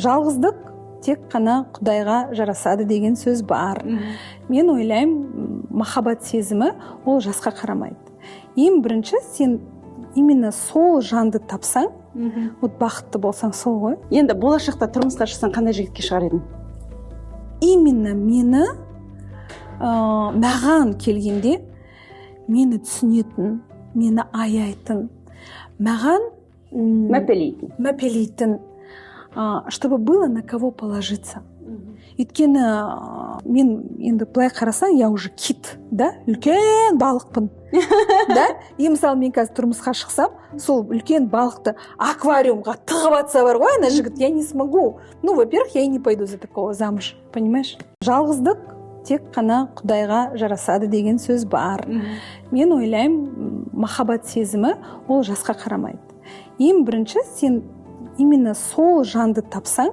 Жалғыздық тек қана Құдайға жарасады деген сөз бар. Мен ойлаймын, махаббат сезімі ол жасқа қарамайды. Ең бірінші сен именно сол жанды тапсаң, вот бақытты болсаң, сол ғой. Енді болашақта тұрмысқа шықсаң, қандай жігітке шығар едің? Именно мені, маған келгенде мені түсінетін, мені аяйтын, маған мәпелейтін. Мәпелейтін, чтобы было на кого положиться. Өйткені мен енді былай қарасаң, я уже кит да, үлкен балықпын да. И мысалы, мен қазір тұрмысқа шықсам, сол үлкен балықты аквариумға тығып атса бар ғой ана жігіт, я не смогу. Ну, во первых, я и не пойду за такого замуж, понимаешь? Жалғыздық тек қана Құдайға жарасады деген сөз бар. Мен ойлаймын, махаббат сезімі ол жасқа қарамайды. Ең бірінші сен именно сол жанды тапсаң.